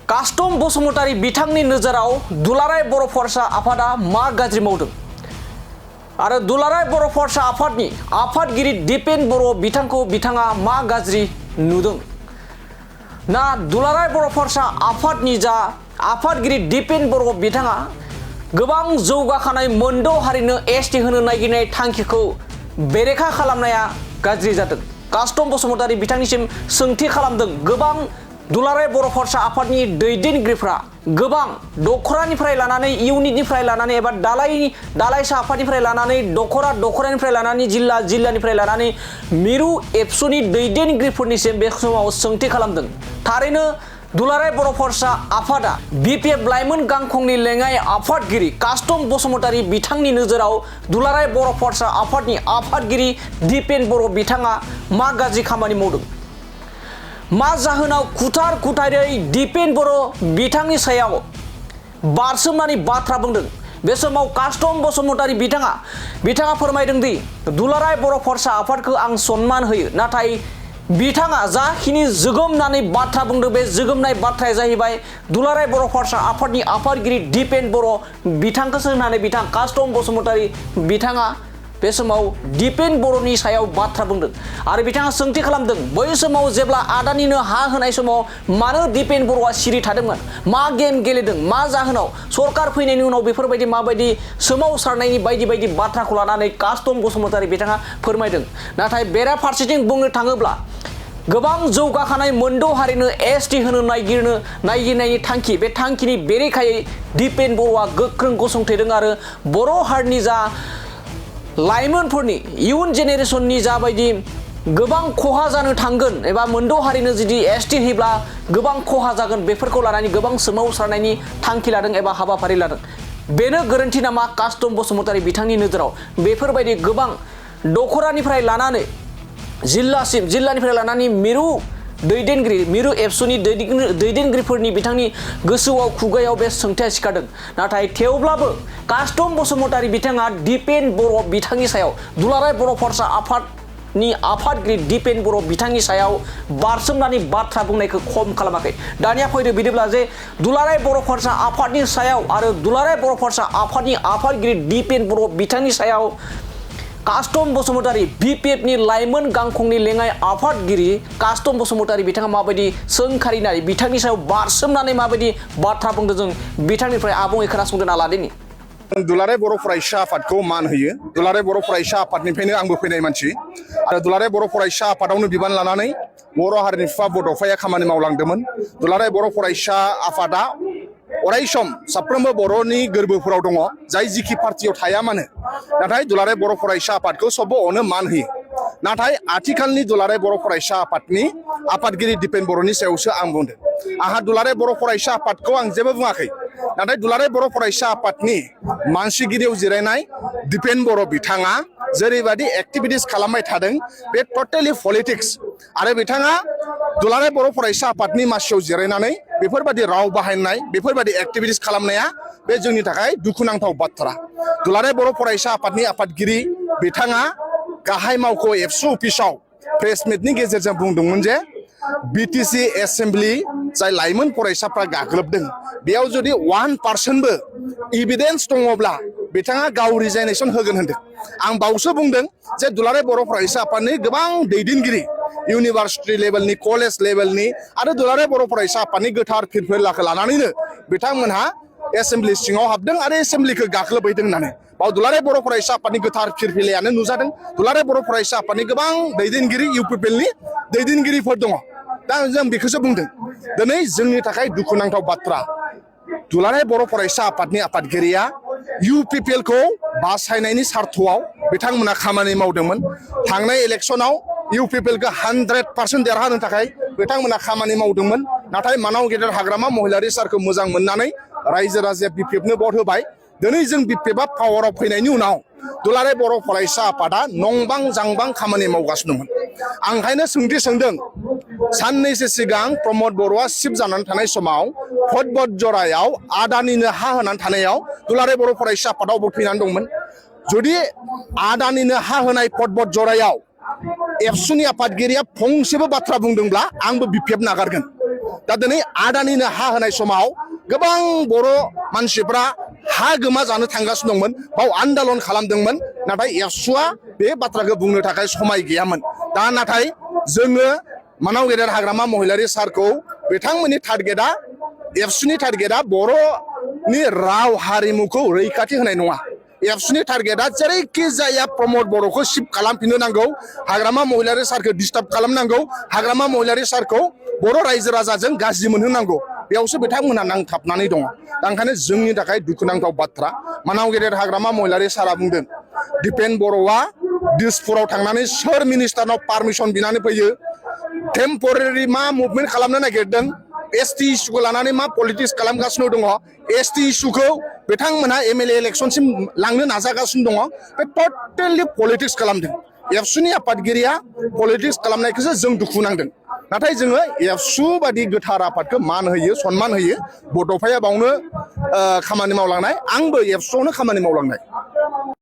Custom Basumatary बिथांनि नोजोराव दुलाराय बर' फरायसा आफादा मा गाज्रि मावदों आरो दुलाराय बर' फरायसा आफादनि आफादगिरि दिपेन बर' बिथांखौ बिथाङा मा गाज्रि नुदों ना दुलाराय बर' फरायसा आफादनि जा आफादगिरि दिपेन बर' बिथाङा गोबां जौगाखानाय मोनद' हारिनो एसटि होनो नागिरनाय थांखिखौ बेरेखा खालामनाया गाज्रि जादों। कास्टम बसुमतारी बिथांनिसिम सोंथि खालामदों गोबां दुलाराय बर' फरायसा आफादनि दैदेनगिरिफ्रा गोबां दखरानिफ्राय लानानै इउनिटनिफ्राय लानानै एबा दालाइसा आफादनिफ्राय लानानै दखरानिफ्राय लानानै जिल्लानिफ्राय लानानै मिरु एबसुनि दैदेनगिरिफोरनिसिम बे समाव सोंथि खालामदों। थारैनो दुलाराय बर' फरायसा आफादा बिपिएफ लाइमोन गांखंनि लेङाइ आफादगिरि कास्टम बसुमतारी बिथांनि नोजोराव दुलाराय बर' फरायसा आफादनि आफादगिरि दिपेन बर' बिथाङा मा गाज्रि खामानि मावदों मा जाहोनाव खुथारै दिपेन बर' बिथांनि सायाव बारसोमनानै बाथ्रा बुंदों। बे समाव कास्टम बसुमतारी बिथाङा फोरमायदों दि दुलाराय बर' फरायसा आफादखौ आं सनमान होयो नाथाय बिथाङा जाखिनि जोगोमनानै बाथ्रा बुंदों बे जोगोमनाय बाथ्राया जाहैबाय दुलाराय बर' फरायसा आफादनि आफादगिरि दिपेन बर' बिथांखौसो होननानै बिथां कास्टम बसुमतारी बिथाङा बे समाव दिपेन बर'नि सायाव बाथ्रा बुंदों आरो बिथाङा सोंथि खालामदों बै समाव जेब्ला आदानिनो हा होनाय समाव मानो दिपेन बर'आ सिरि थादोंमोन मा गेम गेलेदों मा जाहोनाव सरकार फैनायनि उनाव बेफोरबायदि माबायदि सोमावसारनायनि बायदि बाथ्राखौ लानानै कास्टम बसुमतारी बिथाङा फोरमायदों। नाथाय बेराफारसेथिं बुंनो थाङोब्ला गोबां जौगाखानाय मोनद' हारिनो एसटि होनो नागिरनायनि थांखि बे थांखिनि बेरेखायै दिपेन बर'आ गोख्रों गसंथेदों आरो बर' हारिनि जा लाइमोनफोरनि इयुन जेनेरेशननि जाबायदि गोबां खहा जानो थांगोन एबा मोनद' हारिनो जुदि एसटि होयोब्ला गोबां खहा जागोन बेफोरखौ लानानै गोबां सोमावसारनायनि थांखि लादों एबा हाबाफारि लादों। बेनो गोरोन्थि नामा कास्टम बसुमतारी बिथांनि नोजोराव बेफोरबायदि गोबां दखरानिफ्राय लानानै जिल्लानिफ्राय लानानै मिरु एबसुनि दैदेनगिरिफोरनि बिथांनि गोसोआव खुगायाव बे सोंथिया सिखारदों। नाथाय थेवब्लाबो कास्टम बसुमतारी बिथाङा दिपेन बर' बिथांनि सायाव दुलाराय बर' फरायसा आफादनि आफादगिरि दिपेन बर' बिथांनि सायाव बारसोमनानै बाथ्रा बुंनायखौ खम खालामाखै। दानिया फैदो बिदिब्ला जे दुलाराय बर' फरायसा आफादनि सायाव आरो दुलाराय बर' फरायसा आफादनि आफादगिरि दिपेन बर' बिथांनि सायाव कास्टम बसुमतारी बिपिएफनि लाइमोन गांखंनि लेङाइ आफादगिरि कास्टम बसुमतारी बिथाङा माबायदि सोंखारिनानै बिथांनि सायाव बारसोमनानै माबायदि बाथ्रा बुंदों जों बिथांनिफ्राय आबुङै खोनासंदों लादिनि। दुलाराय बर' फरायसा आफादखौ मान होयो। दुलाराय बर' फरायसा आफादनिफ्रायनो आंबो फैनाय मानसि आरो दुलाराय बर' फरायसा आफादावनो बिबान लानानै बर' हारिनि बिफा बड'फाया खामानि मावलांदोंमोन। दुलाराय बर' फरायसा आफादा अराय सम साफ्रोमबो बर'नि गोरबोफोराव दङ जाय जिखि पार्टियाव थाया मानो नाथाय दुलाराय बर' फरायसा आफादखौ सबबो अनो मान होयो। नाथाय आथिखालनि दुलाराय बर' फरायसा आफादनि आफादगिरि दिपेन बर'नि सायावसो आं बुंदों। आंहा दुलाराय बर' फरायसा आफादखौ आं जेबो बुङाखै नाथाय दुलाराय बर' फरायसा आफादनि मानसिगिरियाव जिरायनाय दिपेन बर' बिथाङा जेरैबायदि एक्टिभिटिस खालामबाय थादों बे टटेलि पलिटिक्स आरो बिथाङा दुलाराय बर' फरायसा आफादनि मासियाव जिरायनानै बेफोरबायदि राव बाहायनाय बेफोरबायदि एक्टिभिटिस खालामनाया बे जोंनि थाखाय दुखुनांथाव बाथ्रा। दुलाराय बर' फरायसा आफादनि आफादगिरि बिथाङा गाहाय मावख' एबसु अफिसाव प्रेस मिटनि गेजेरजों बुंदोंमोन जे बिटिसि एसेम्ब्लि जाय लाइमोन फरायसाफ्रा गाग्लोबदों बेयाव जुदि 1% इभिडेन्स दङब्ला बिथाङा गाव रिजाइनेसन होगोन होनदों। आं बावसो बुंदों जे दुलाराय बर' फरायसा आफादनि गोबां दैदेनगिरि इउनिभार्सिटि लेभेलनि कलेज लेभेलनि आरो दुलाराय बर' फरायसा आफादनि गोथार फिरफिलाखौ लानानैनो बिथांमोनहा एसेम्ब्लि सिङाव हाबदों आरो एसेम्ब्लिखौ गाग्लोबहैदों होननानै बाव दुलाराय बर' फरायसा आफादनि गोथार फिरफिलायानो नुजादों। दुलाराय बर' फरायसा आफादनि गोबां दैदेनगिरि इउपिपिएलनि दैदेनगिरिफोर दङ। दा जों बेखौसो बुंदों दिनै जोंनि थाखाय दुखुनांथाव बाथ्रा दुलाराय बर' फरायसा आफादनि आफादगिरिया इउपिपिएलखौ बासायनायनि सार्थआव बिथांमोना खामानि मावदोंमोन। थांनाय इलेक्सनाव इउपिपिएलखौ 100% देरहानो थाखाय बिथांमोना खामानि मावदोंमोन। नाथाय मानाव गेदेर हाग्रामा महिलारि सारखौ मोजां मोननानै रायजो राजाया बिपिएफनो भट होबाय। दिनै जों बिपिएफआ पावाराव फैनायनि उनाव दुलाराय बर' फरायसा आफादा नंबां जांबां खामानि मावगासिनो दंमोन। आं ओंखायनो सोंथि सोंदों साननैसो सिगां प्रमद बर'आ सिफ जानानै थानाय समाव फटबट जरायाव आदानिनो हा होनानै थानायाव दुलाराय बर' फरायसा आफादाव भट फैनानै दंमोन। जुदि आदानिनो हा होनाय फटबट जरायाव एबसुनि आफादगिरिया फंसेबो बाथ्रा बुंदोंब्ला आंबो बिपिएफ नागारगोन। दा दिनै आदानिनो हा होनाय समाव गोबां बर' मानसिफ्रा हा गोमा जानो थांगासिनो दंमोन बाव आन्दलन खालामदोंमोन नाथाय एबसुआ बे बाथ्राखौ बुंनो थाखाय समाय गैयामोन दा नाथाय जोङो मानाव गेदेर हाग्रामा महिलारि सारखौ बिथांमोननि टारगेटआ एबसुनि टारगेटआ बर'नि राव हारिमुखौ रैखाथि होनाय नङा एबसुनि टारगेटआ जेरैखि जाया प्रमद बर'खौ शिफ्ट खालामफिननो नांगौ हाग्रामा महिलारि सारखौ डिस्टार्ब खालामनांगौ हाग्रामा महिलारि सारखौ बर' रायजो राजाजों गाज्रि मोनहोनांगौ बेयावसो बिथांमोनहा नांथाबनानै दङ दा ओंखायनो जोंनि थाखाय दुखुनांथाव बाथ्रा मानाव गेदेर हाग्रामा महिलारि सारा बुंदों दिपेन बर'आ दिसपुराव थांनानै सोर मिनिस्टारनाव पारमिसन बिनानै फैयो टेम्परारि मा मुभमेन्ट खालामनो नागिरदों एसटि इस्युखौ लानानै मा पलिटिक्स खालामगासिनो दङ एसटि इस्युखौ बिथांमोनहा एमएलए इलेक्सनसिम लांनो नाजागासिनो दङ बे टटेलि पलिटिक्स खालामदों एबसुनि आफादगिरिया पलिटिक्स खालामनायखौसो जों दुखु नांदों नाथाय जोङो एबसु बादि गोथार आफादखौ मान होयो सनमान होयो बड'फाया बावनो खामानि मावलांनाय आंबो एबसुआवनो खामानि मावलांनाय